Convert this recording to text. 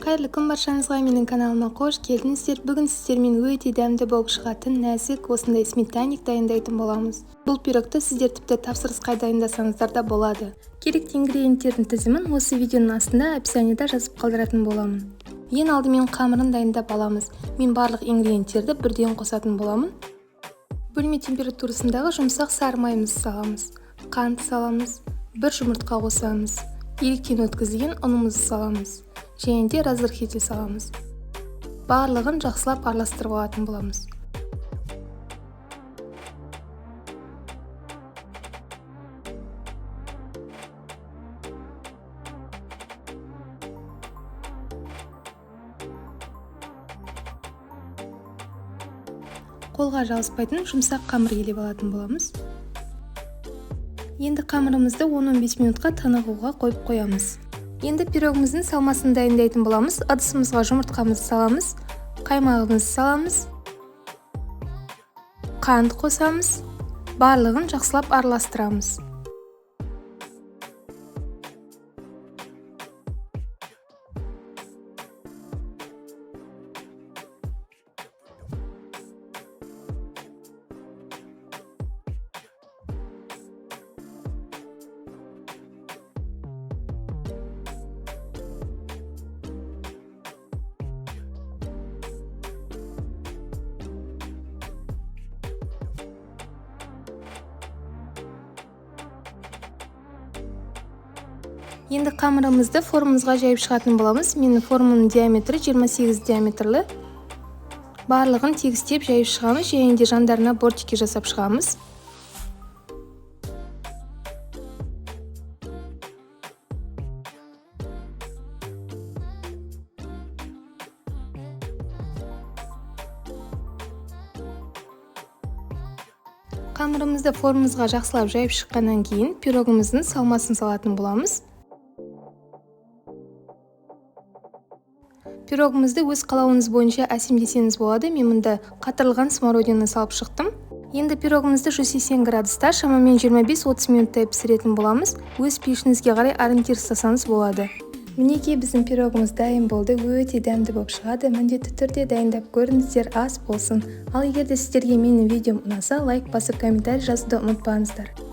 Қайырлы күн баршаңызға, менің каналыма қош келдіңіздер. Бүгін сіздермен өте дәмді болып шығатын нәзік осындай сметанник дайындайтын боламыз. Бұл пирогты сіздер тіпті тапсырысқа дайындасаңыздар да болады. Керекті ингредиенттердің тізімін осы видеоның астында описаниеда жазып қалдыратын боламын. Ең алдымен қамырын дайындап аламыз. Мен барлық ингредиенттерді бірден қосатын боламын. Бөлме температурасындағы жұмсақ сары майымызды саламыз, қант саламыз, бір жұмыртқа қосамыз, електен өткізілген ұнымызды саламыз және де разрыхлитель саламыз. Барлығын жақсылап араластырып алатын боламыз. Қолға жабыспайтын жұмсақ қамыр елеп алатын боламыз. Енді қамырымызды 10-15 минутқа тынығуға қойып қоямыз. Енді пирогымыздың салмасын дайындайтын боламыз. Ыдысымызға жұмыртқамызды саламыз, қаймағымызды саламыз, қант қосамыз, барлығын жақсылап араластырамыз. Енді қамырымызды формамызға жайып шығатын боламыз. Менің формамның диаметрі 28 диаметрлі. Барлығын тегістеп жайып шығамыз және де жандарына бортики жасап шығамыз. Қамырымызды формамызға жақсылап жайып шыққаннан кейін пирогымыздың салмасын салатын боламыз. Пирогымызды өз қалауыңыз бойынша әсемдесеңіз болады. Мен мұнда қатырылған смородинаны салып шықтым. Енді пирогымызды 180 градуста шамамен 25-30 минуттай пісіретін боламыз. Өз пешіңізге қарай ориентир ұстасаңыз болады. Мінекей біздің пирогымыз дайын болды. Өте дәмді болып шығады. Міндетті түрде дайындап көріңіздер, ас болсын. Ал егер де сіздерге менің видеом ұнаса, лайк басып комментарий жазуды ұмытпаңыздар.